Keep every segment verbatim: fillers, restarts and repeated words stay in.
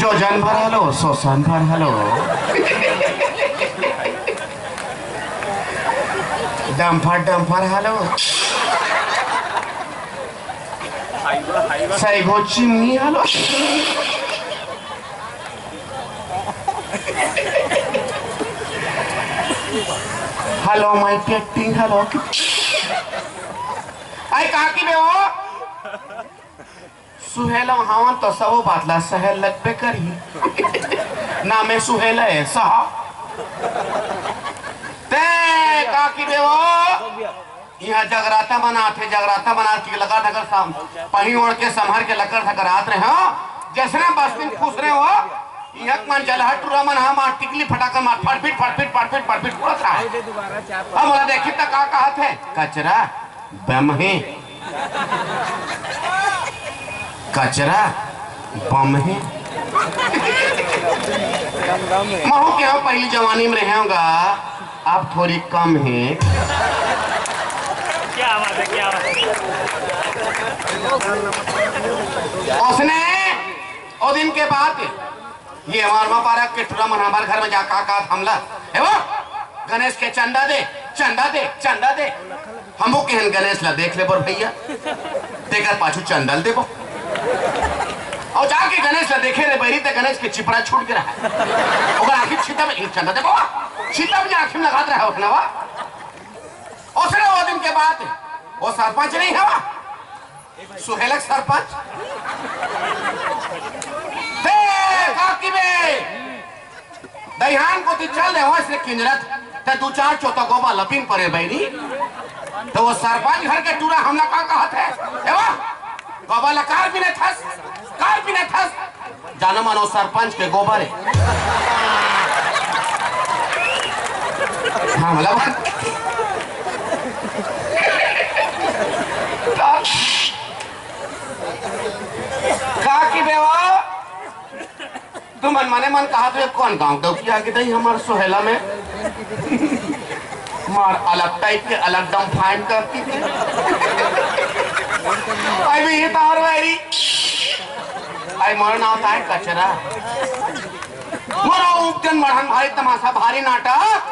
Dozen भर hello, शोषण भर hello, dumper dumper hello, sago chimney hello. Hello, मैं पेटिंग हलो। आई काकी बे हो, सुहेलम हवन तो सबो बात ला सहे लगबे करही। ना मैं सुहेल है सहा। ते काकी बे हो, इहाँ जगराता मनाथे, जगराता मनाथे, लकर धकर सम-, पही ओढ़ के संभर के लकर धकर आत रहे हो, जैसने बस्ती म खुसरे हो, इहाँ के मन जलहा टूरा मन हा मार टिकली फटाका मार फटफिट, फटफिट, फटफिट, फटफिट उड़त रहा। अब ओला देखी त का कहत हे, कचरा, बम हे, कचरा, बम हे। महू के यहाँ पहली जवानी में रहे होगा, अब थोड़ी कम हे। क्या बात है, क्या बात है। उसने ओ दिन के बाद ये हमार माँ पारा के टूरा मन हमार घर में जा का का हमला, हे वो गणेश के चंदा दे, चंदा दे, चंदा दे। हमू केहन गणेश ला देख ले बर भैया, तेकर पाछू चंदा ल देबो। अउ जाके गणेश ला देखे रे बैरी, ते गणेश के चिपड़ा छूट गे रहा। ओकर आँखी छितब, "ए, चंदा देबो।" छितब जे आँखी में लगात रहा ओखना वा। ओसने ओ दिन के बात, ओ सरपंच नहीं हवा, सुहेलक सरपंच। बे, काकी बे, दहियान कोती चल दे, वइसने किंजरत, ते दू चार चोता गोबा लपिन परे बैरी। तो वो सरपंच घर के टूरा हमला का कहत हे? ए वा, गोबा ला कार बिने थस, कार बिने थस। जानो मानो सरपंच के गोबर हे। हमला बात। काकी बे हो, तुमन मने मन कहत हो, "कोन गाँव दौकी आगे दई हमर सोहेला में?" मार अलग टाइप के, अलग दम फाइन करती थी। आई भी ये तार वायरी। आई मोर नाम ताय कचरा। मोर उपजन मढ़न भारी तमाशा, भारी नाटक।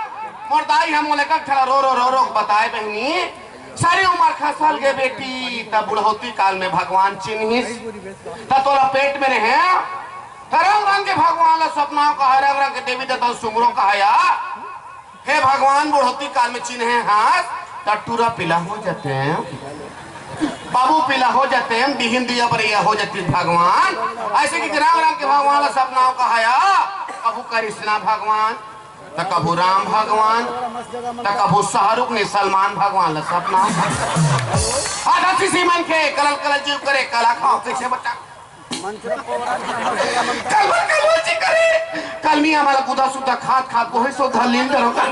मोर दाई हम ओला कक ठला रो रो रो रो बताए बहिनी। सारी उमर खसल गे बेटी, तब बुढ़ौती काल में भगवान चिन्हिस। त तोला पेट में रहे, त रंग रंग के भगवान ला सपना कहा, रंग रंग के देवी देवता सुमरो कहा या। हे भगवान, बुढ़ौती काल में चिन्हे हाथ, त टूरा पीला हो जाते हैं, बाबू पीला हो जाते हैं, बिहिन दिया बरिया हो जाती भगवान। ऐसे कि रंग रंग के भगवान ला सपना कहा या, कभू कृष्णा भगवान, त कभू राम भगवान, त कभू शाहरुख ने सलमान भगवान ला सपना। आधा सीसी मन के कलल कलल जीव करे, काला खाओ कैसे बच्चा। कलवर कलवर जी करे। कल मी आम्हाला गुदा सुद्धा खात खात गोहे सुद्धा लीन करो का।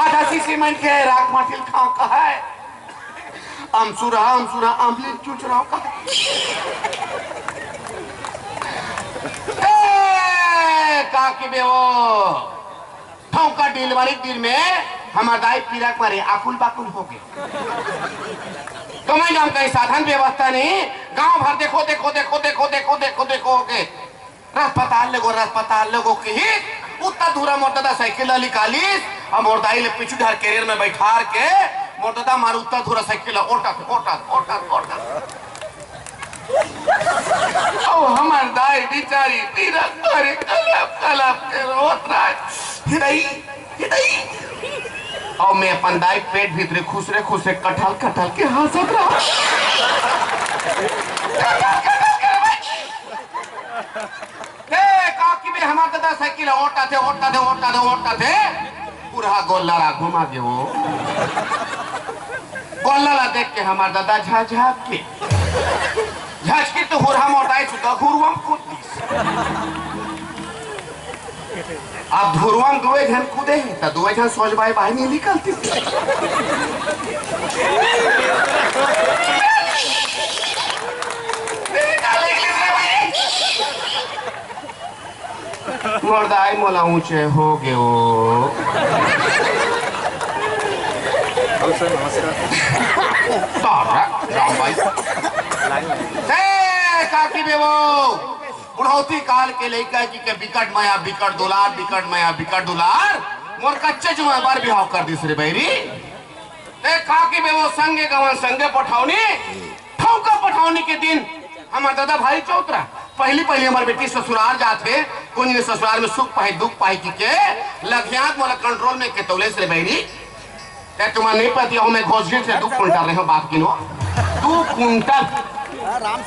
आधा सीसी मन के राख माटिल खाओ का है। अमसुरा, अमसुरा, अमली चुचराव का। ए, काकी बे वो, ठौका डिलीवरी दिन में हमार दाई पीरा के मारे आकुल बाकुल हो गे। तो मैं गाँव कहीं साधन व्यवस्था नहीं, गाँव भर देखो, देखो, देखो, देखो, देखो, देखो, देखो हो गे। अस्पताल ले गो, अस्पताल ले गो कही, उत्ता धूरा मोर दादा साइकिल ला निकालिस, अउ मोर दाई ले पीछू ढार कैरियर में बैठार के, मोर दादा मार उत्ता धूरा साइकिल ला ओटा थे, ओटा थे, ओटा थे, ओटा थे। अउ हमार दाई बिचारी पीरा मारे कलप कलप के रोत रहा, "हे दाई, हे दाई।" अउ मैं अपन दाई पेट भीतरे खुसरे खुसरे कटल कटल के हंसत रहा। कटल कटल के रे भाई। ए, काकी बे, हमार दादा साइकिल ओटा थे, ओटा थे, ओटा थे, ओटा थे। पूरा गोल्ला ला घुमा दे वो। गोल्ला ला देख के हमार दादा झझक के। झझकी तो हुरहा मोटाई चुका हुरवा में कूद दिस। अब धुरवा में दुए झन कूदे हैं, त दुए झन सोच बाई बाई नहीं निकलती। मोर दाई मोला ऊंचे हो गयो। हेलो सर, नमस्कार। तारा राम भाई। ए, काकी बे वो बुढ़ौती काल के लइका की के बिकट मया, बिकट दुलार, बिकट मया, बिकट दुलार, मोर कच्चे जुआ बर बिहाव कर दिस रे बैरी। ते का की बे वो संगे गवन संगे पठौनी, ठौका पठौनी के दिन हमर दादा भाई चौतरा, पहली पहली हमर बेटी ससुराल जात हे, कोन दिन ससुराल में सुख पाही, दुख पाही की के लघियात मोला कंट्रोल में के तौले से बैरी। ते तुम्हार नहीं पति हो, मैं घोसगिर से दू कुंटल रहे हो बाप किनो, दू कुंटल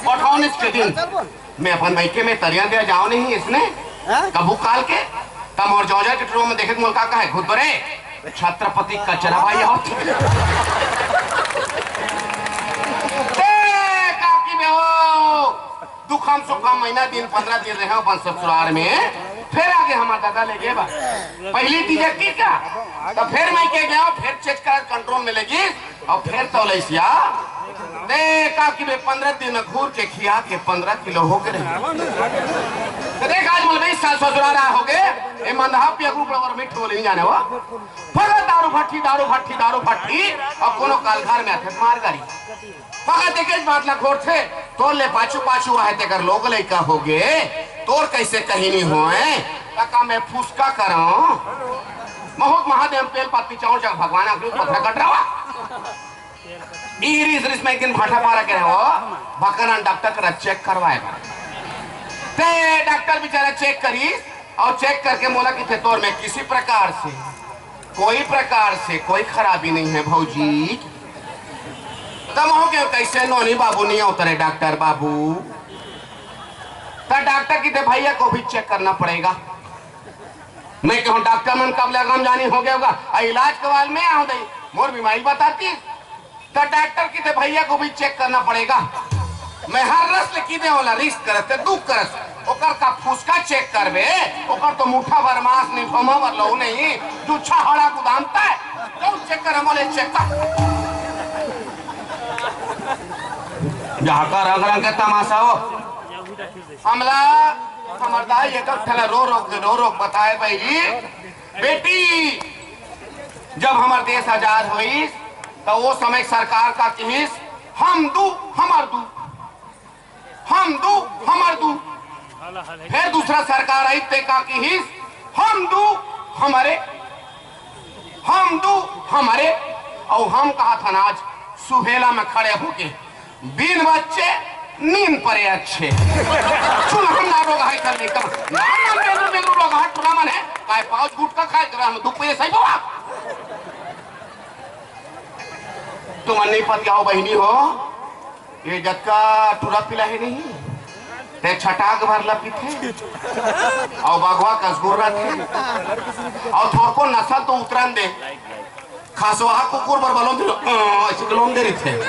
पठौनिस के दिन मैं अपन मायके में तरिया दे जाओ नहीं इसने। हाँ? कबू काल के तम और जौजा के टुरो में देखे मोल का कहे, "घुतरे छत्रपति कचरा भाई हो।" ते काकी बे हो, दुखम सुखम महीना दिन, पंद्रह दिन रहे अपन ससुराल में, फिर आगे हमार दादा ले गए बा। पहली तीजा की का, तो फिर मायके गया, फिर चेक कर कंट्रोल में लेगी, और फिर तो लैसिया। ते काकी बे पंद्रह दिन में घूर के खिया के पंद्रह किलो हो गए रहे। तो देख आज बोले, "बीस साल ससुराल रहा हो गए, ये मंदहा पिया ग्रुप और मिठ बोले नहीं जाने वो।" फगत दारू भट्टी, दारू भट्टी, दारू भट्टी, और कोनो काल घर में आथे मार गाड़ी। फगत एक बात ला खोरथे, तोर ले पाछू पाछू आहे तेकर लोग लइका हो गए, तोर कैसे कहीं नहीं होए, तका मैं फुसका करूं। बहुत महादेव पेल पत्ती चाउर जग भगवान आखिरी पत्थर कट रहा। ई रिस रिस में एक दिन भाटा पारा के रहो, भकरान डॉक्टर करा चेक करवाए बर। ते डॉक्टर बेचारा चेक करिस और चेक करके मोला किथे तोर में किसी प्रकार से, कोई प्रकार से कोई खराबी नहीं है भौजी। तब हो गया कैसे नोनी बाबू नहीं होता रे डॉक्टर बाबू। तो डॉक्टर किथे भैया को भी चेक करना पड़ेगा। मैं कहूँ डॉक्टर मन कब ले गम जानी हो गया होगा, आ इलाज के बाद में आओ दे, मोर बीमारी बताती। तो डॉक्टर किथे भैया को भी चेक करना पड़ेगा। मैं हर रस ले किथे वाला रिस्क करत ते दुख करत, ओकर का फुसका चेक करबे, ओकर तो मुठा भर मांस निठोमा भर लहू नहीं, जूछा हड़ा गुदाम तय, तो चेक कर मोले चेक कर। जहाँ का रंग रंग के तमाशा हो। हमला, हमर दाई एक ठला रो रो के, रो रो के बताए भाई जी, बेटी, जब हमर देश आजाद होइस, त वो समय सरकार का किहिस, "हम दू, हमर दू, हम दू, हमर दू।" फिर दूसरा सरकार आई, ते का किहिस, "हम दू, हमरे, हम दू, हमरे।" और हम कहा था ना आज सुहेला में खड़े होके, बिन बच्चे नींद परे अच्छे। सुन हम ना रोग है कर लेकर। ना, ना, मेरू, मेरू रोग है, टूरा मन है। काय पाउच गुटखा खाए, तेरा हम दुख पे सही बाबा। तुम नहीं पतियाओ बहिनी हो, ये जतका टूरा पिला है नहीं, ते छटाक भर ला पीथे। और बघवा कसगुर रथे। और थोड़को नसल तो उतरन दे। खसवाहा कुकुर बर बलोन दे, अ, ऐसे के लोन दे रही थे।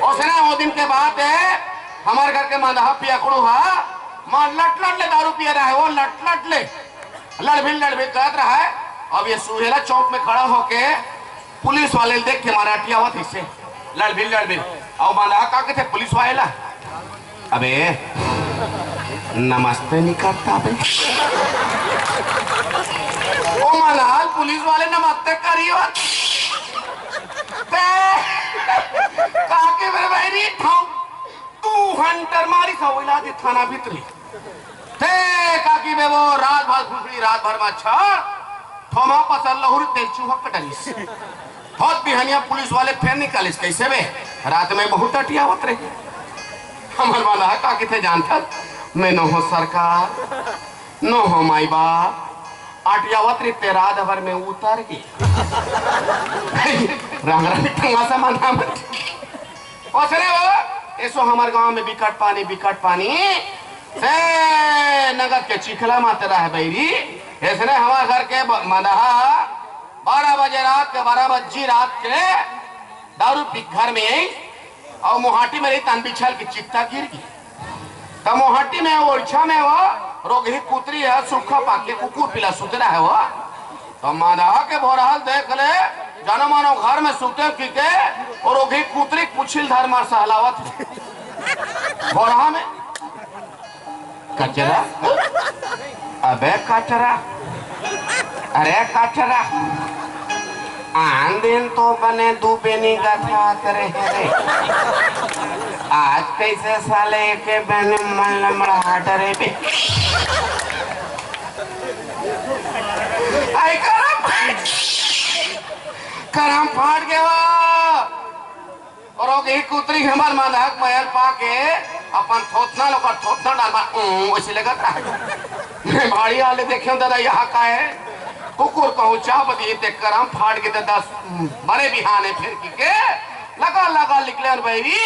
ओसने वो दिन के बात है, हमारे घर के मंदहा पियकड़ू हा, मां लट लट ले दारू पिया रहा है, वो लट लट ले, लड़भिल लड़भिल करत रहा है। अब ये सुहेला चौक में खड़ा होके पुलिस वाले देख के मारा अटियावत हिस्से, लड़भिल लड़भिल। और मंदहा का कहते पुलिस वाले ला, अबे, नमस्ते नहीं करता बे। ओ मलाल, पुलिस वाले नमस्ते करियो। ते, काके मेरे भाई री ठाऊ, तू हंटर मारी सवैला दे थाना भीतरी। ते, काकी बे वो रात भर खुसरी, रात भर मच्छर, थोमा पसर लहुर तेल चूहा कटलिस। बहुत बिहनिया पुलिस वाले फेर निकालिस, "कैसे बे? रात में बहुत टटियावत रहे।" हमर वाला का किथे जानथस, मैं नो हो सरकार, नो हो माई बाप, अटियावत रहे ते रात भर में उतर गे। रंग रंग टंगा सा माना मत। ओसने हो, एसो हमर गांव में बिकट पानी, बिकट पानी। से नगद के चिखला माते रहे बैरी। एसने हमार घर के ब-, मंदहा बारह बजे रात के, बारह बजी रात के दारू पी घर में आई और मुहाटी में रही तन बिछल के चित्ता गिर गई। तो मुहाटी में ओछा में वो रोगही कुतरी है, सूखा पाके कुकुर पिला सुतरा है वो। तो मंदहा के भोरहल देख ले, जानो मानो घर में सुते की के, और ओघी कुतरी पुछिल धर मार सहलावत है। भोरहा में कचरा, अबे कचरा, अरे कचरा। आन दिन तो बने दू बेनी गथात रहे रे, आज कैसे साले एके बेनी मन ल मड़हात रहे बे। आई करम, करम फाट गया। और ओके कुतरी हमर मानहक मयल पाके अपन थोथना ल ओकर थोथना डालबा, ऊं, वैसे लगत रहा। मैं भाड़ी वाले देखे हूं, दादा, यहाँ का है? कुकुर कहूं चाप दिए ते करम फाट के ते दस बड़े बिहाने फिर की के लगा लगा निकले और भाई भी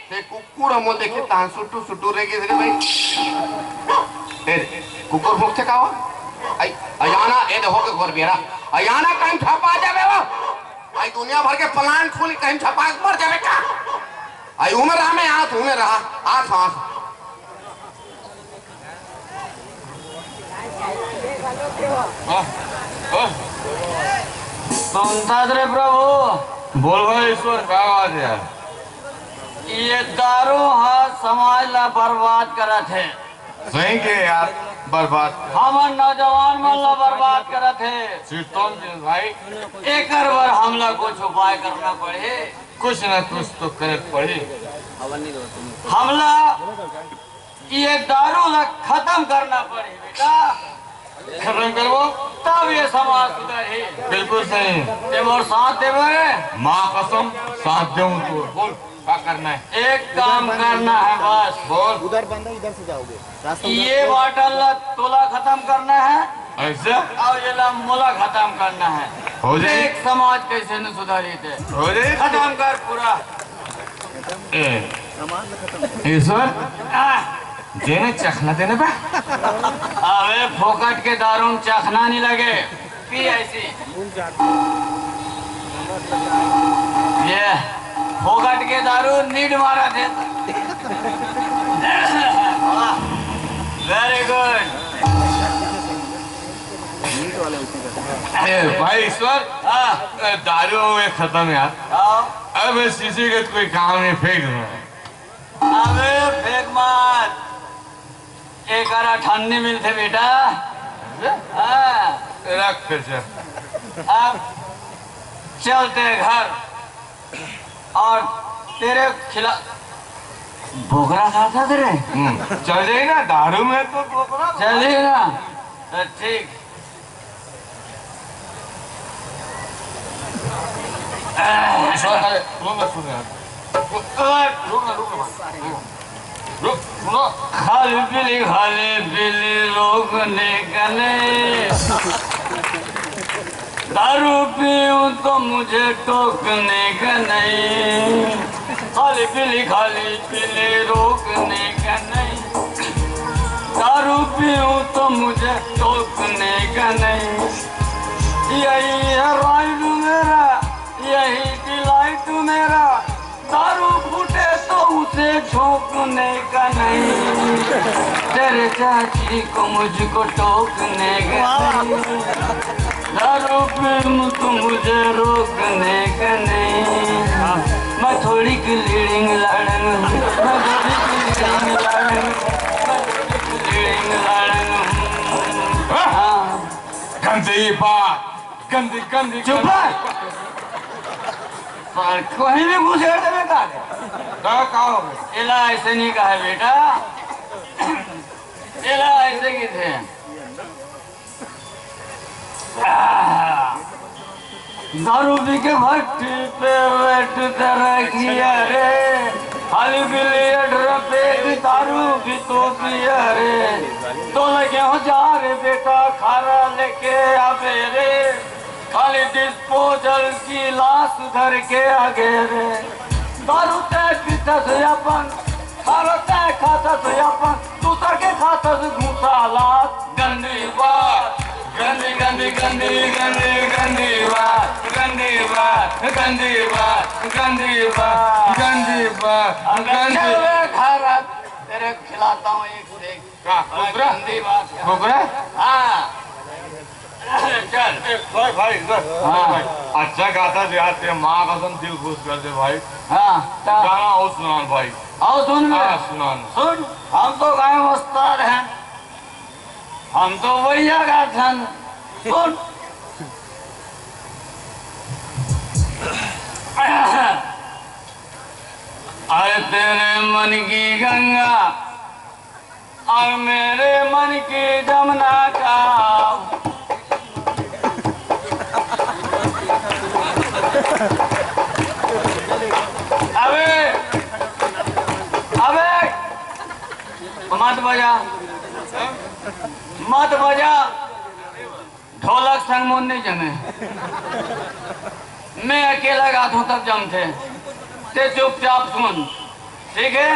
ते कुकुर हम देखे तान सुटू सुटू रह गए रे भाई। ए, कुकुर भूख थे का हो? आई, अयाना, ए देखो के घर बेरा। अयाना कहीं ठपा जावे वो। आई दुनिया भर के प्लांट फूल कहीं छपा के मर जावे का? आई उम्र रहा मैं, हाथ उम्र रहा, हाथ हाथ। संतात रे प्रभु। बोल भाई ईश्वर, का बात हे यार? ये दारू हा समाज ला बर्बाद करत हे। सही के यार, बर्बाद। हमर नौजवान मन ला बर्बाद करत हे। सिरतोन दिल भाई। एकर बर हमला कुछ उपाय करना पड़ही। कुछ ना कुछ तो करे पड़ही। हमला ये दारू ला खतम करना पड़ही बेटा। खतम करबो। तब ये समाज सुधरही। बिल्कुल सही। ते मोर साथ देबे? माँ कसम, साथ देहूं तो। बोल, का करना हे? एक काम करना हे बस। बोल। उधर बंद है, इधर से जाओगे। रास्ता उधर ये से। बॉटल ला तोला खतम करना हे। ऐसे? अउ ये ला मोला खतम करना हे। हो जाए। एक समाज कैसे न सुधारी थे। हो जाए। खतम कर पूरा। ए, ईश्वर, आ, जेने चखना देने बा। अबे फोकट के दारू में चखना नहीं लगे, पी ऐसी। ये फोकट के दारू नीड मारा थे। Very good। ए, भाई ईश्वर, हाँ। ए, दारू में खत्म यार। हाँ। अब शीशी के कोई काम नहीं, फेंक दो। अबे फेंक मत, एकरा ठंडी मिलथे बेटा। हाँ। रख फिर से। अब चलते घर और तेरे खिला बोकरा खाता तेरे। हम्म, चल जाए ना, दारू में तो बोकरा। चल जाए ना, तो ठीक। ईश्वर, अरे, रुक ना, सुन यार। रुक, रुक ना, रुक ना, भाई। रुक, रुक, सुनो। खाली पीली, खाली पीली रोकने का नहीं। दारू पीऊं तो मुझे टोकने का नहीं। खाली पीली, खाली पीली रोकने का नहीं। दारू पीऊं तो मुझे टोकने का नहीं। यही है राइड मेरा, यही डिलाइट मेरा। दारू फूटे तो उसे झोंकने का नहीं। तेरे चाची को मुझको टोकने का नहीं। दारू पीऊं तो मुझे रोकने का नहीं। मैं थोड़ी की लीडिंग लाड़न हूँ, मैं थोड़ी की लीडिंग लाड़न हूँ, मैं थोड़ी की लीडिंग लाड़न हूँ। हाँ। गंदी बात, गंदी, गंदी, चुप गंदी। रह। पर कहीं भी घुसेड़ देवे का? का, का हो गया? एला ऐसे नहीं कहा बेटा, एला ऐसे की थे। आह! दारू पी के भट्टी पे बैठ रखिया रे, खाली बिलियट रपेट दारू भी तो पिया रे। तो लगे हो जा रे बेटा, खारा लेके आवे रे, खाली डिस्पोजल की लाश धर के आगे रे। दारू ते पीता से अपन, खारा ते खाता से अपन, दूसर के खाता से घूसा लाश। गंदी बात, गंदी, गंदी, गंदी, गंदी, गंदी बात, गंदी बात, गंदी बात, गंदी बात, गंदी बात, अगर गंदी। चल रे घर, अब तेरे खिलाता हूँ एक से एक। क्या? और कुकरा? गंदी बात है। कुकरा? हाँ। चल। ए, भाई, भाई, इधर। हाँ। भाई, अच्छा गाता यार, तेरे माँ कसम दिल खुश कर दे भाई। हाँ, तो गाना और सुना भाई। आओ सुन ले। हाँ, सुना। सुन, हम तो गाए उस्ताद हैं। हम तो बढ़िया गाथन। सुन। अरे तेरे मन की गंगा और मेरे मन की जमुना का। अबे, अबे, मत बजा, मत बजा। ढोलक संग मोर नहीं जमे। मैं अकेला गाथों तब जमथे। ते चुपचाप सुन, ठीक है?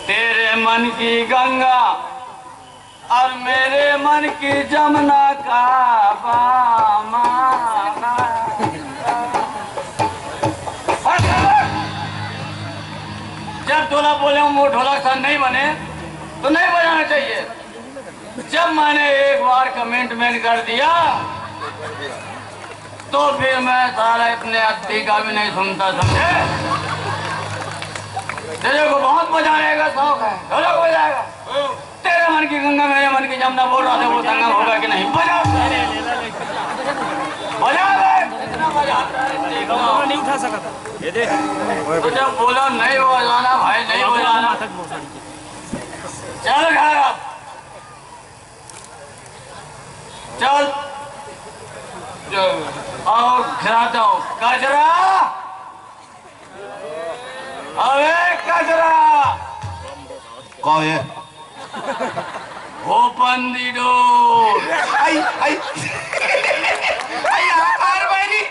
तेरे मन की गंगा और मेरे मन की जमुना का बामा। जब तोला बोले हूँ, वो ढोलक सा नहीं बने, तो नहीं बजाना चाहिए। जब मैंने एक बार कमिटमेंट कर दिया, तो फिर मैं साला अपने अत्ती का भी नहीं सुनता, समझे? तेरे को बहुत बजाने का शौक है, ढोलक बजाएगा। तेरे मन की गंगा, मेरे मन की जमुना, बोल रहा था वो संगम होगा कि नहीं? बजा, बजा बे, कितना मजा आता है, देखो। नहीं उठा सकता। ये देख। तो जब बोला नहीं बजाना भाई, नहीं बजाना। चल घर अब। चल, चल, और खिलाता हूँ कचरा। अबे कचरा। कौन है? Open the door। आई, आई। आई, यार, मेरी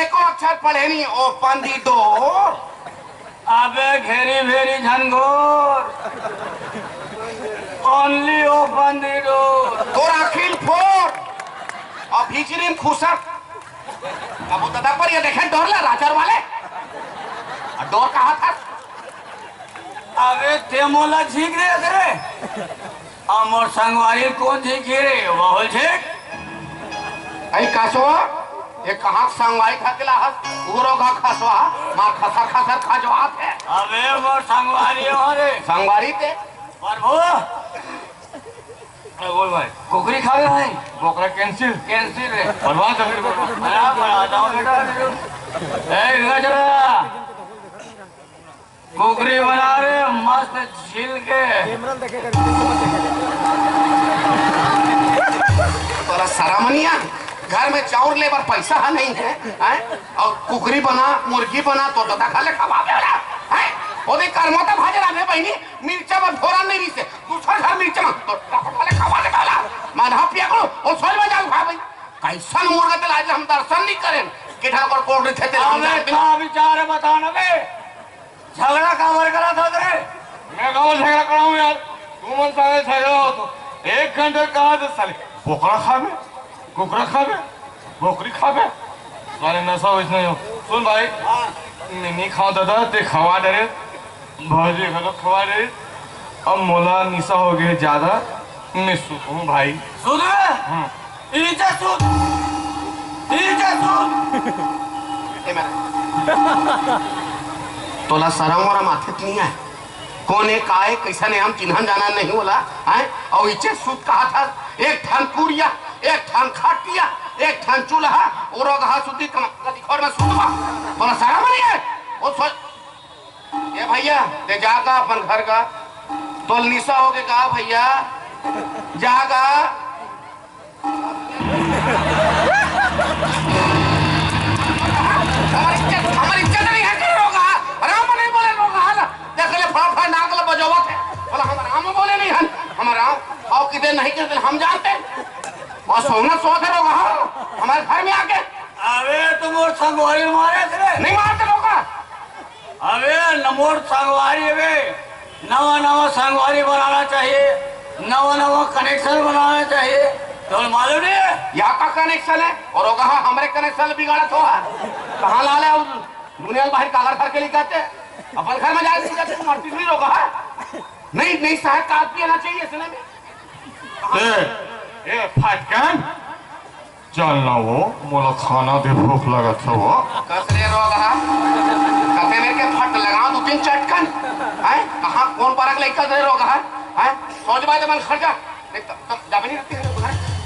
एको अक्षर पढ़े नहीं। Open the door। अबे घेरी भेरी झनगोर। Only open the door। तोर आँखी ल फोर। अब भीतरी म खुसर। अब वो ददा पर ये देखे डोर ला राजर वाले। और डोर कहाँ था? अबे ते मोला झींक दे रे। अब मोर संगवारी कोन झींकी रे? बहुत झींक। अई कासो, ये कहाँ संगवारी खा के लाहस? उगरो का खसवा, मार खसर खसर खा जो आत है। अबे मोर संगवारी हो रे। संगवारी ते? प्रभु। अरे बोल भाई। कुकरी खा गए भाई। बोकरा cancel। Cancel रे। बनवा तो फिर बोकरा। बड़ा, बड़ा, जाओ बेटा। ए, गजरा। कुकरी बना रे, मस्त झील के। कैमरा देखे कर, कैमरा देखे कर। तोला शरम नहीं आ? घर में चाउर ले बर पैसा ह नहीं है, हैं? और कुकरी बना, मुर्गी बना, तो ददा खा ले खवा दे रहा, हैं? ओदे करमोता भाजे रहा बहिनी, मिर्चा बर फोरन नहीं रिसे, दूसर घर मिर्चा में, तो ददा खा ले खवा दे वाला। मैं ना पिया करो, और सोच में जाऊँ खा भाई। कैसन मुर्गा ते लाज हम दर्शन नहीं करें, किठा कर कोल्ड थे तेरे अबे, का विचार है बता ना बे। झगड़ा काबर करत हस रे? मैं काबर झगड़ा कराऊं यार? तुमन साले झगड़ा हो तो एक घंटा कहा थे साले, बोकरा खाबे, कुकरा खाबे, बोकरी खाबे, साले नशा वैसने हो। सुन भाई, मैं नहीं खाऊं दादा, ते खवा डरे, भौजी घलो खवा डरे। अब मोला निशा हो गए ज्यादा, मैं सुतूं भाई। सुत रे? हम्म। इजा सुत, इजा सुत। ए मेरा। तोला शरम वरम आथे त नहीं आय? कोन ए, का ए, कैसन ए, हम चिन्हन जानन नहीं होला, हैं? अउ इचे सुत कहा था, एक ठन कुरिया, एक ठन खटिया, एक ठन चूल्हा, और अगहा सुती कम-, कदी खोर में सुतवा। तोला शरम नहीं आय? वो सो-, ए भैया, ते जा का अपन घर का, तोल निशा हो के का भैया, जा का। हमर इज्जत, हमर इज्जत नहीं है, कई रोगहा। राम नहीं बोले रोगहा ना। देख ले, फड़ा, फड़ा नाक ले बजावत है। बोला, हम राम बोले नहीं हन। हम राम, आओ किधर नहीं किधर हम जानते हैं। और सोना सौ दे रोगहा। हमारे घर में आके। अबे, तुम और संगवारी मारे थे। नहीं मारते रोगहा। अबे, न मोर संगवारी अबे, नवा नवा संगवारी बनाना चाहिए, नवा नवा कनेक्शन बनाना चाहिए। तो मालूम नहीं है? या का कनेक्शन है? और वो कहा, हमरे कनेक्शन बिगाड़त हो। कहाँ ला ले? दुनिया में बाहर कागर घर के लिए कहते, अपन घर में जाए नहीं कहते, मरती नहीं रोगा है। नहीं, नहीं, शहद का आदमी आना चाहिए, सुने में। ए, ए, फटकन। चल ना वो, मोला खाना दे, भूख लगत हे वो। कस रे रोगहा, कते मेर के फट लगा दू तीन चटकन। हैं? कहाँ, कौन परक लइका दे रोगहा? हैं? सोच बात मन खर्चा। नहीं, तब, तब जाबे नहीं रहती है, हैं?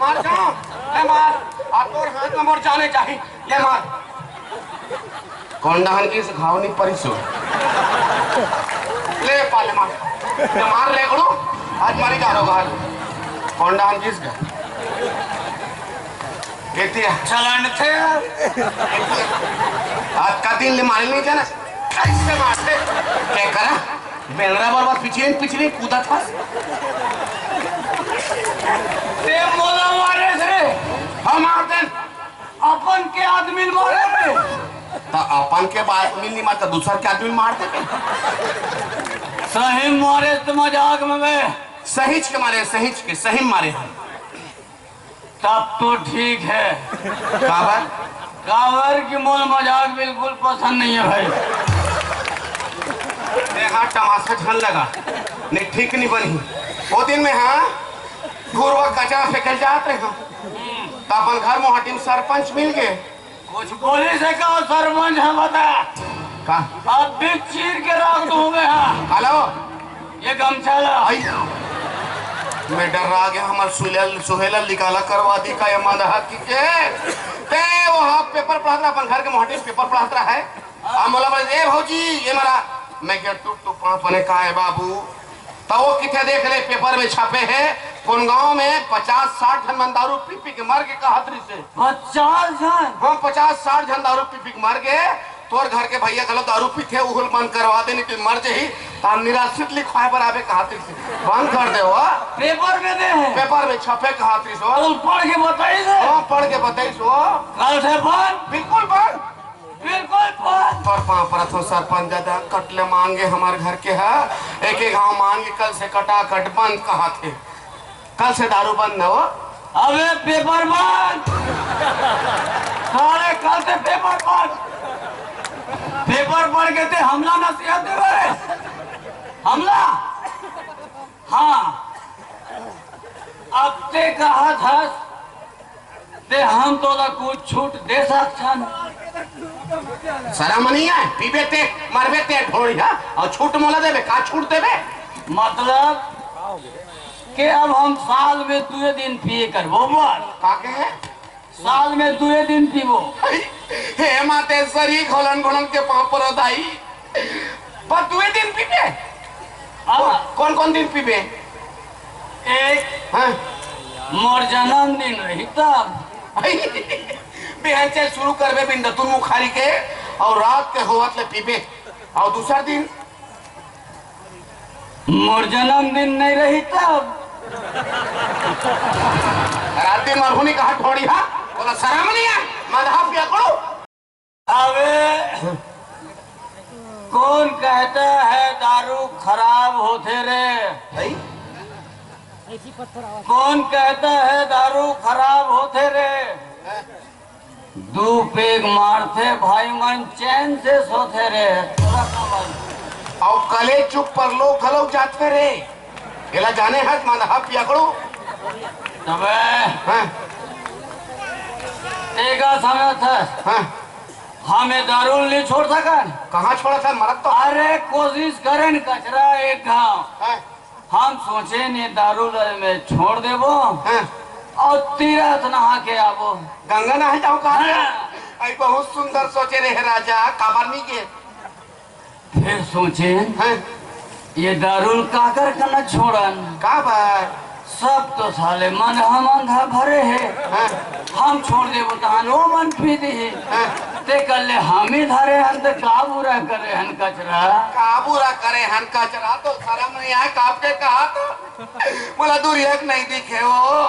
मार जाओ। ले मार। आ तोर हाथ में मोर जाने चाही। ले मार। कोन डहन के घाव नहीं परिसो। ले पा ले मार। ले मार ले गुरु। आज मारी जा रहा घर। कोन डहन के घाव। एतिया। चलन थे। आज का दिन ले मारे नहीं जाना। कैसे मारते? क्या करा? बेलरा बरवा पिछले पिछले कूदा था। ते मोला मारे थे। हम मारते। अपन के आदमी मारे थे। तो अपन के आदमी नहीं मारता, दूसर के आदमी मारते थे। सही मारे तो मजाक में बे। सहीच के मारे, सहीच के, सही मारे हम। तब तो ठीक है। काबर? काबर कि मोर मजाक बिल्कुल पसंद नहीं है भाई। देखा, तमाशा झन लगा, नहीं ठीक नहीं बनी। वो दिन में, हाँ, घुरवा कचरा फेंकल जात रहे हम, तो अपन घर मोहाटी में सरपंच मिल गए। कुछ बोली से कहो, सरपंच है बता। का? अब भी चीर के रख दूंगे, हाँ। हेलो। ये गमछा ला। आई। मैं डर रहा गया, हमार सुहेल, सुहेला निकाला करवा दी का ये मानहा की के। ते वो हाफ पेपर पढ़त रहा, अपन घर के मोहटी पेपर पढ़त रहा है। आ मोला बोले, "ए भौजी, ये मरा।" मैं क्या टुक टुक पाँच पने का है बाबू? तो वो किथे देख ले, पेपर में छपे है, कोन गांव में पचास साठ झन मन दारू पी पी के मर के कहत रही से। पचास झन? हाँ, पचास साठ झन दारू पी पी के मर गए। तोर घर के भैया घलो दारू पीथे, उहुल बंद करवा दे, नहीं तो मर जही। तार निराश्रित लिखवाए बर आबे कहत रहिस। बंद कर दे वो। पेपर में दे है। पेपर में छपे कहत रहिस वो। तो पढ़ के बताई दे। हाँ, पढ़ के बताई सो। कल से बंद। बिल्कुल बंद। बिल्कुल बंद। तोर पाँव परत हो सरपंच दादा, कटले मांगे हमार घर के हा। एक एक घाव मांगे, कल से कटा कट बंद कहत हे। कल से दारू बंद न हो। अबे पेपर बंद। साले कल से पेपर बंद। पेपर पढ़ के ते हमला नसीहत देवे रे। हमला। हाँ। अब ते कहत हस ते हम तोला कुछ छूट दे सकथन। शरम नहीं है, पीबे ते, मरबे ते ढोड़ी, हाँ? और छूट मोला देबे, का छूट देबे? मतलब कि अब हम साल में दुए दिन पिए करबो बस। का के है? साल में दुए दिन पीबो। हे माते सरी घोलन घोलन के पाँव परो दाई। बस दुए दिन पीबे? हाँ। कौन कौन दिन पीबे? एक, हाँ। मोर जन्मदिन रही तब। बिहान से शुरू करबे बिंदतुन मुखारी के, और रात के होवत ले पीबे। और दूसर दिन? मोर जन्मदिन नहीं रही तब। रात दिन मरहुनी कहा ढोड़ी हा? बोला शरम नहीं है, मदहा पिया करो। अबे, कौन कहता है दारू खराब होथे रे? भाई? कौन कहता है दारू खराब होथे रे? दू पेग मारथे भाई मन चैन से सोथे रे। तोरा का मालूम? अउ कले चुप परलो घलो जाथे रे। एला जाने हस मानहा पियाकड़ू? तबे हाँ। तेगा समझत हस? हाँ। हम ये दारू नहीं छोड़ सकन। कहाँ छोड़ा था? मरत तो। अरे कोशिश करन कचरा एक घाव। हाँ। हम सोचे ने दारू ल में छोड़ देबो हाँ। और तीरथ नहा के आबो। गंगा नहा जाओ कहा हाँ। आई बहुत सुंदर सोचे रहे राजा, काबर नहीं के? फिर सोचे हाँ। ये दारू ल काकर कना छोड़न? काबर? सब तो साले मन हम अंधा भरे हे। हाँ। हम छोड़ देबो तहान ओ मन पी दिही। हाँ। ते कर ले हम ही धरे हन त का बुरा करे हन कचरा। का बुरा करे हन कचरा, तो शरम नहीं आय काप के कहा तो। मोला दूरिया के नहीं दिखे ओ,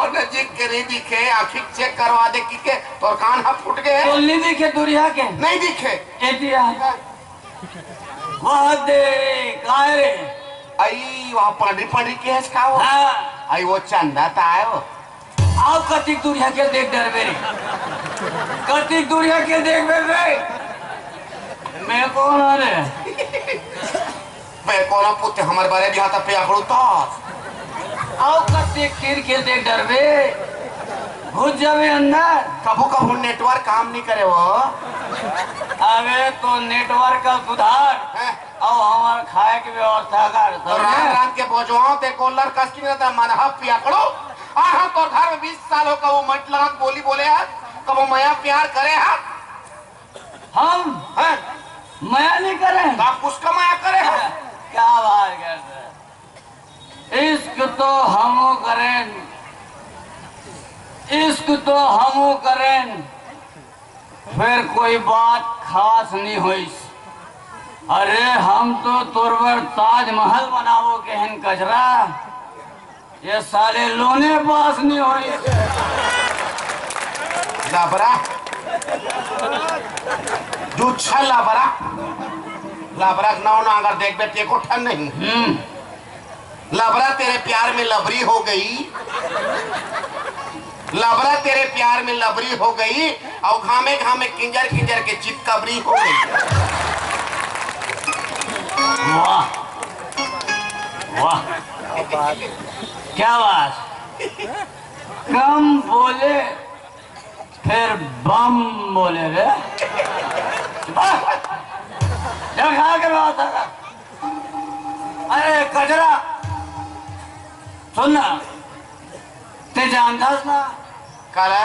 नजीक के नहीं दिखे, आँखी चेक करवा दे कि के तोर कान ह फूट गे। तो नहीं दिखे दूरिया के? नहीं दिखे। एतिया। हाँ। वाह दे, काय रे? आई, वहाँ पांडरी पांडरी के है का वो? हाँ। आई, वो चंदा ता है वो। आओ कतिक दूरिया के देख डरबे रे। कतिक दूरिया के देख बे रे। मैं कौन हूँ रे? मैं कौन हूँ पुते, हमारे बारे भी हाथ पे आखड़ू तो। आओ कतिक तीर के देख डरबे। घुस जावे अंदर। कभू कभू नेटवर्क काम नहीं करे वो। अबे तो नेटवर्क का सुधार। हैं? अउ हमर खाए के व्यवस्था कर, तो समझे? रात रात के बोझवाओं ते कोल्लर कस की रहता, मन ह पियकड़ो। आ हम तोर घर में बीस साल हो, कबो मट लगा के बोली बोले हस, कबो मया प्यार करे हस? हम? हैं? मया नहीं करे। तो आप उसका मया करे हस? क्या बात करते हैं? इश्क तो हमो करेन, इश्क तो हमो करेन, फिर कोई बात खास नहीं होइस। अरे, हम तो तोर बर ताजमहल बनाबो केहेन कचरा, ये साले लोने पास नहीं होइस। लाबरा, जूछा लाबरा, लाबरा के नाव ना अगर देखबे ते को ठन नहीं। हम्म। लबरा तेरे प्यार में लबरी हो गई, लबरा तेरे प्यार में लबरी हो गई, और घामे घामे किंजर किंजर के चितकबरी हो गई। वाह, वाह, क्या बात। कम बोले फिर बम बोले रे। वाह, क्या खा के बात है? अरे कचरा, सुन ना, ते जानथस ना? काला?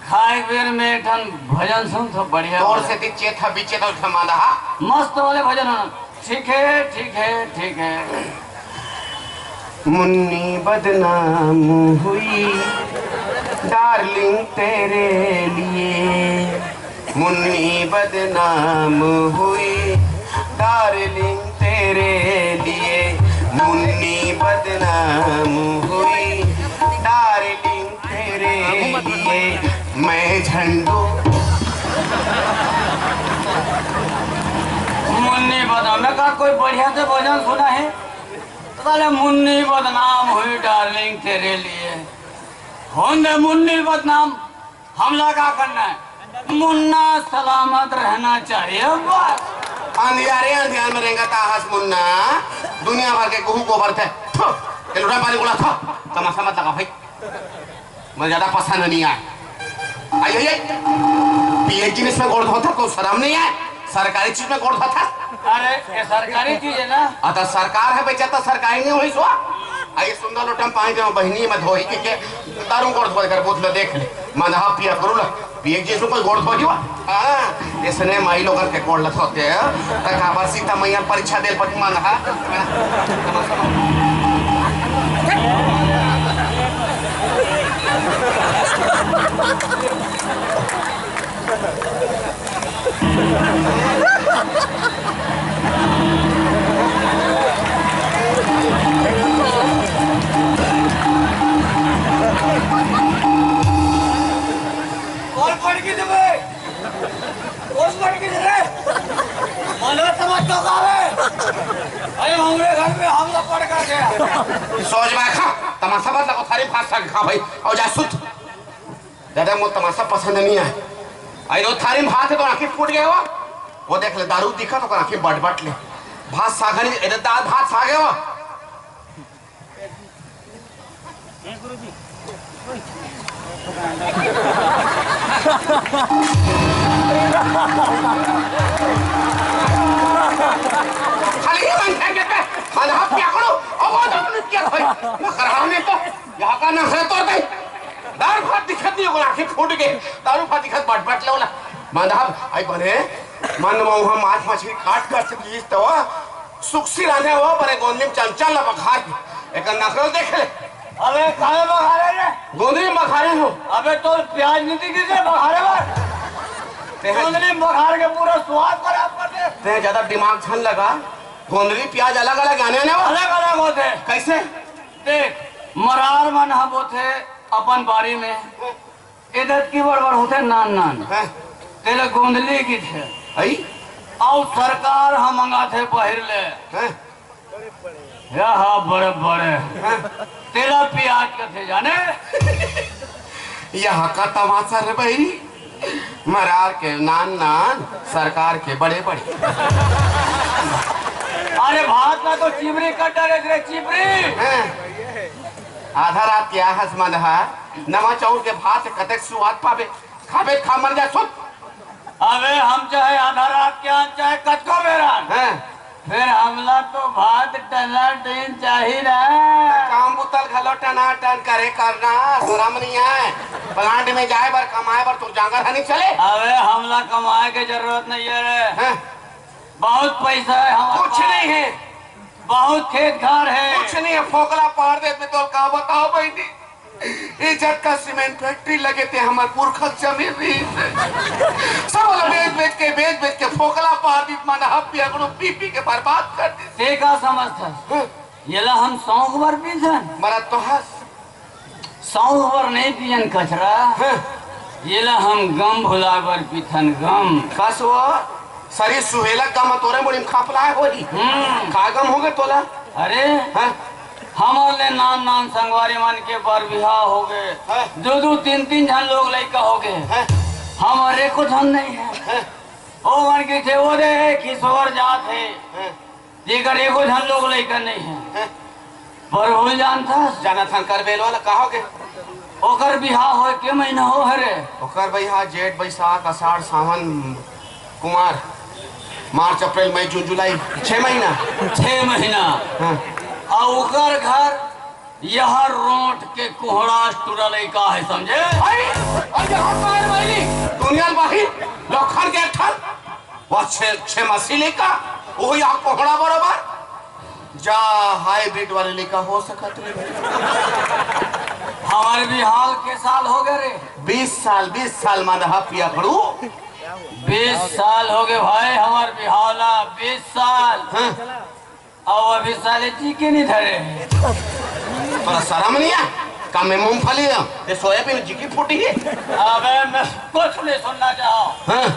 खाए बेर में एक ठन भजन सुन तो बढ़िया तोर वाला। से दिखे था बीचे तो उठा माला हा। मस्त वाले भजन है। ठीक है, ठीक है, ठीक है। मुन्नी बदनाम हुई डार्लिंग तेरे लिए, मुन्नी बदनाम हुई डार्लिंग तेरे लिए, मुन्नी बदनाम हुई डार्लिंग तेरे लिए, मैं झंडू। मुन्नी बदनाम का कोई बढ़िया से भजन सुना है? साले मुन्नी बदनाम हुई डार्लिंग तेरे लिए। होन दे मुन्नी बदनाम, हमला का करना है? मुन्ना सलामत रहना चाहिए बस। अंधियारे अंधियार में रेंगत हस मुन्ना, दुनिया भर के गहूं गोबर थे। थू, ये लुटा पानी उड़ा था, तमाशा मत लगा भाई। मुझे ज्यादा पसंद नहीं आए। आई, आई, आई। पीएचडी में इसमें गोड़ धोता तो शर्म नहीं आए? सरकारी चीज में गोड़ धोता। अरे, ये सरकारी चीज है ना। अतः सरकार है बेचा तो सरकारी नहीं हुई सो। आई सुंदर लोटम पानी दे बहिनी में धोई के, के दारू गोड़ धोए कर बोतल देख ले। मन हा पिया करू ला। पीएचडी से कोई गोड़ धोई हुआ? हाँ, इसने माई लोगन के गोड़ लथोते हैं। त काबर सीता मैया परीक्षा देल पति मन हा। कौन पढ़ के देवे? कौन पढ़ के देवे? मालूम समझ तो गावे। अरे, हमरे घर में हम लोग पढ़ कर गया। सोच बाय खा, तमाशा बात लगो, थारी भात साग खा भाई, और जा सुत। दादा, मोर तमाशा पसंद नहीं आए। आई रो थारी भात है तो आंखें फूट गए हो। वो देख ले, दारू दिखा तो आंखें बट बट ले। भात साग नहीं, इधर दाल भात साग है वो। खाली ही मन फेंक देते, मन हाथ क्या करो, अब वो दारू नहीं किया भाई, वो कराओ नहीं तो, यहाँ का ना है तो भाई, दारू भात दिखत नहीं होगा, आंखें फूट गए, दारू भात दिखत बट बट ले वाला, मन हाथ, आई बने, मन में वहाँ मांस मछली काट कर से बीज तो, सुक्सी रांधे हो, बड़े गोंदी में चमचा लगा खा के। एक नखरल देख ले। अबे, काहे बघारे रे? गोंदली बघारे हो। अबे, तो प्याज नहीं दिखी से बघारे बर? तें गोंदली बघार के पूरा स्वाद खराब कर दे। तें ज्यादा दिमाग झन लगा। गोंदली प्याज अलग-अलग आने, आने वाला। अलग-अलग होथे। कैसे? देख, मरार मन ह बोथे अपन बारी में, ए दतकी बड़ बड़ होथे नान नान। हैं? तेला गोंदली किथे। अई? अउ सरकार ह मंगाथे पहिर ले। हैं? यह बड़े बड़े। हैं? तेला प्याज कथे जाने। यह का तमाशा रे भाई? मरार के नान नान, सरकार के बड़े बड़े। अरे भात ला तो चिबरी कर डरे रे, चिबरी। हैं? आधा रात के आहस मंदहा, नवा चाउर के भात से कतेक सुवाद पाबे? खाबे त खा, मर जा, सुत। अबे हम चाहे आधा रात के आन, चाहे कतको बेर आन, हैं? फेर हमला तो भात टनाटन चाही ना। काम बुतल घलो टनाटन करे करना, शरम नहीं आय? प्लांट में जाए बर, कमाए बर तो जांगर ह नहीं चले? अबे हमला कमाए के जरूरत नहीं है रे। हैं? बहुत पैसा है हमारे कुछ पास। नहीं है। बहुत खेत खार है। कुछ नहीं है, फोकला पार दे, मैं तो का बताओ बहिनी। ए जतका सीमेंट फैक्ट्री लगे ते हमर पुरखा के जमीन रहिस। सब ओला बेच बेच के, बेच बेच के फोकला पार दीस, मन ह पियकड़ू पी पी के बर्बाद कर दीस। ते का समझथस? हं। येला हम सौंग बर पीथन? मरत तो हस। सौंग बर नहीं पियन कचरा। हं। येला हम गम भुला बर पीथन, गम। कस वो? सरीर सुहेला गम तोरे मुड़ी म खपलाए होही। हम्म। का गम होगे तोला? अरे, हाँ? हमर ले नान नान संगवारी मन के बर बिहाव होगे। हाँ। दू दू तीन तीन झन लोग लइका होगे। हाँ। हमर एको झन नहीं है। हाँ। ओ मन कहिथे, "ओ दे, किशोर जात हे।" हाँ। जेकर एको झन लोग लइका नहीं है। हैं? पर भूल जानथस? जानत हन, कर बेलवा ला का होगे? ओकर बिहाव होय के महीना हो हरे? ओकर बिहाव जेठ, बैसाख, आषाढ़, सावन, कुमार, मार्च, अप्रैल, मई, जून, जुलाई, छह महीना। छह महीना। हाँ। अउ ओकर घर यह रोंट के कोहड़ा टूरा लइका है, समझे? भाई, और ये हाथ मार भाई, दुनिया भाई, लखन के ठन। वो छे, छे मसी लइका, वो या कोहड़ा बरोबर। जा हाइब्रिड वाले लइका हो सकत रे। हमारे बिहाव के साल होगे रे। बीस साल, बीस साल मान हा पियकड़ू। बीस साल होगे भाई हमारे बिहाव ला, बीस साल। हाँ। अउ अभी साले जी के नहीं धरे। तोला शरम नहीं आ? का में मूंगफली है, ये सोयाबीन जी की फूटी है। अबे मैं कुछ नहीं सुनना चाहव। हाँ।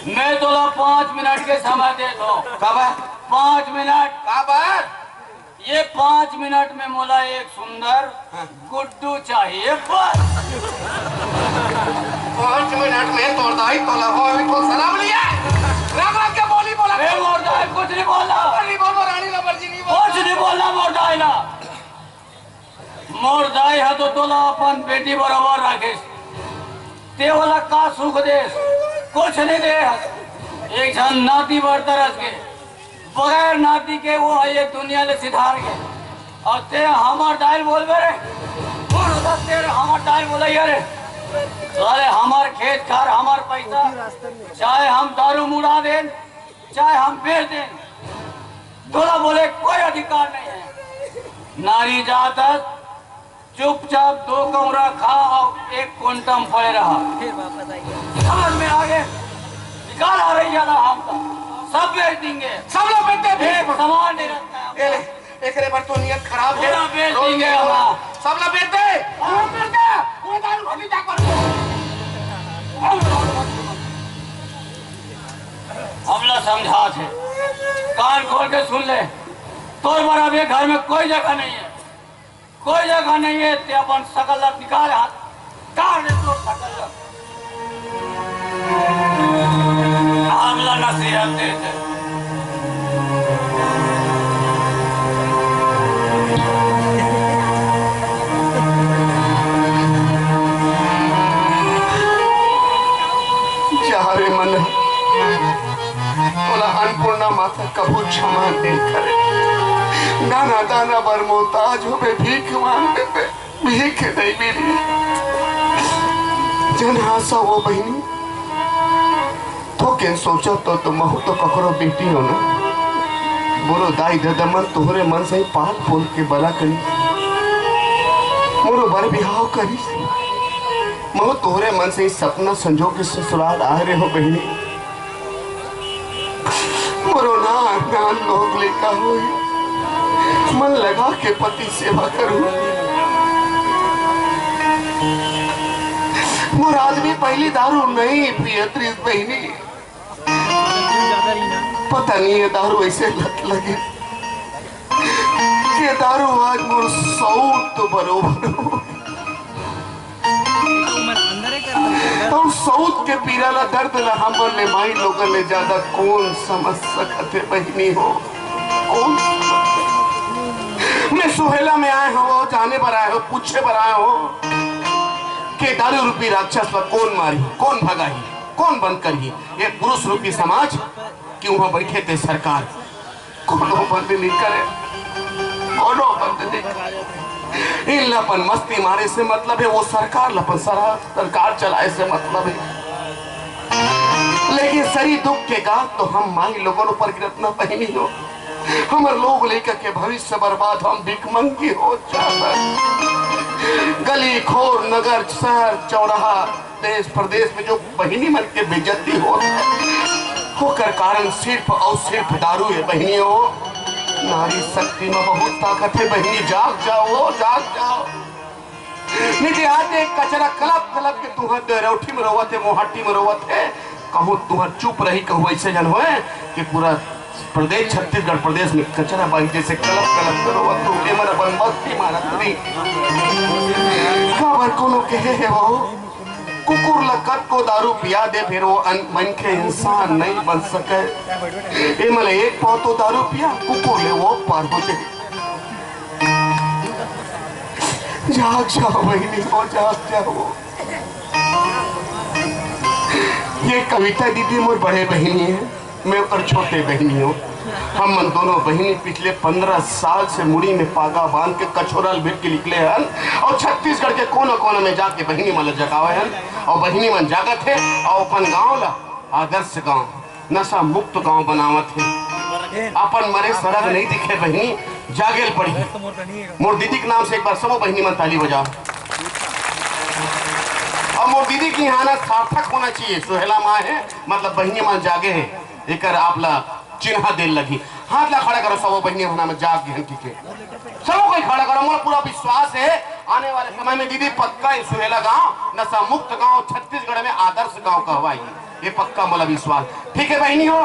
मैं तोला पाँच मिनट के समय देत हंव। काबर? पाँच मिनट। काबर? ये पाँच मिनट में मोला एक सुंदर हाँ। गुड्डू चाहिए बस। पाँच मिनट में तोर दाई तोला हो, अभी तो शरम नहीं है। रग रग के बोली बोला। ए, मोर दाई कुछ नहीं बोला। नहीं बोल, रानी रबर जी नहीं बोल। कुछ नहीं बोला मोर दाई ला। मोर दाई हा तो तोला अपन बेटी बराबर राखेस। ते ओला का सुख देस? कुछ नहीं दे। एक झन नाती बर तरस के, बगैर नाती के वो ह ये दुनिया ले सिधार गे। अउ ते हमर दाई ल बोलबे रे? कौन होता तेरे हमर दाई ल बोलइया रे? साले हमर खेत खार, हमर पैसा, चाहे हम दारू मुड़ा देन, चाहे हम बेच देन, तोला बोले कोई अधिकार नहीं है। नारी जात हस, चुपचाप दो कौड़ा खा अउ एक कोंटा म पड़े रहा। समझ में आगे? निकाल आ रही है ना हमका। सब बेच देंगे। सब लोग बेच दे। एक सामान नहीं रखता है। ए ले, एकरे बर तो नियत खराब है। पूरा बेच देंगे हम। सब लोग बेच दे। पूरा बेच दे। पूरा दारू भट्टी जाकर। हमला समझाथे। कान खोल के सुन ले। तोर बर अब ये घर में कोई जगह नहीं है। कोई जगह नहीं है, ते अपन सकल ला निकाल हाथ, काट दे तो सकल ला। हमला नसीहत देथे। जा रे मन। तोला अन्नपूर्णा माता कभू क्षमा नइ करे। नाना दाना बर मोहताज होबे, भीख मांगबे, भीख नइ मिली। जन हाँसव ओ बहिनी, थोकिन सोचव तो, तो महू तो ककरो बेटी हो ना। बोलो दाई ददा मन, तोहरे मन से ही पाल पोल के बला करी। मोरो बर बिहाव करिस। महूं तोहरे मन से सपना संजो के ससुराल आए रेहेंव बहिनी। मोरो नान नान लोग लइका होही, मन लगा के पति सेवा करहूं। मोर आदमी पहिली दारू नइ पियत रिहिस बहिनी, पता नहीं ये दारू अइसे लत लगे, ये दारू आज मोर सऊत बरोबर हो। अउ सऊत के पीरा ला, दर्द ला हमन ले माई लोगन ले ज्यादा कोन समझ सकत हे बहिनी हो, कोन समझ सकत हे? मैं सुहेला में आए हों, जाने बर आए हों, पूछे बर आए हों कि दारू रूपी राक्षस ला कोन मारही, कोन भगाही, कोन बंद करही? ये पुरुष रूपी समाज कि उहां बइठे ते सरकार, कोनो बंद नइ करे, कोनो बंद नइ करे। इन ला अपन मस्ती मारे से मतलब हे, वो सरकार ला अपन सरा-, सरकार चलाए से मतलब हे। लेकिन सरी दुख के गांठ तो हम माई लोगन ऊपर गिरत ना बहिनी हो। हमर लोग लइका के भविष्य बर्बाद, हम भिखमंगी हो जात हन। गली खोर, नगर, शहर, चौराहा, देश प्रदेश में जो बहिनी मन के बेइज्जती होत हे, ओकर कारण सिर्फ अउ सिर्फ दारू हे बहिनी हो। नारी शक्ति में बहुत ताकत हे बहिनी, जाग जाव, जाग जाव। नहीं ते आज एक कचरा कलप कलप के तुंहर डेरौठी में रोवत हे, मोहाटी में रोवत हे, कहूं तुंहर चुप रही, कहूं अइसे झन होय कि पूरा प्रदेश, छत्तीसगढ़ प्रदेश में कचरा बाही जइसे कलप कलप के रोवत हे, एमन अपन मस्ती मारत रही। काबर कोनो कहे हे वो, कुकुर ल कतको दारू पिया दे, फेर वो अन-, मनखे इंसान नइ बन सकय। एमन ल एक पाव तो दारू पिया, कुकुर ले वो पार हो जाय। जाग जाव बहिनी हो, जाग जाव। ये कविता दीदी मोर बड़े बहिनी हे, मैं ओकर छोटे बहिनी हों। हमन दोनों बहिनी पिछले पंद्रह साल से मुड़ी में पागा बांध के कछोरा ल भेंट के निकले हन अउ छत्तीसगढ़ के कोना कोना में जाके बहिनी मन ल जगावे हन अउ बहिनी मन जागत हे अउ अपन गांव ला आदर्श गांव, नशा मुक्त गांव बनावत हे। अपन मरे सरग नइ दिखे बहिनी, जागे ल पड़ही। मोर दीदी के नाम से एक बार सबो बहिनी मन ताली बजाव। अउ मोर दीदी के इहाना सार्थक होना चाहिए, सुहेला मां हे, मतलब बहिनी मन जागे हे, एकर आप ला चिन्हा दे ल लगही। हाथ ला खड़ा करो, सबो बहिनी मन जाग गे हन कहिके। सबो कोई खड़ा करो, मोला पूरा विश्वास हे, आने वाले समय में दीदी पक्का ये सुहेला गांव, नशा मुक्त गांव, छत्तीसगढ़ में आदर्श गांव कहवाही। ये पक्का मोला विश्वास। ठीक हे बहिनी हो,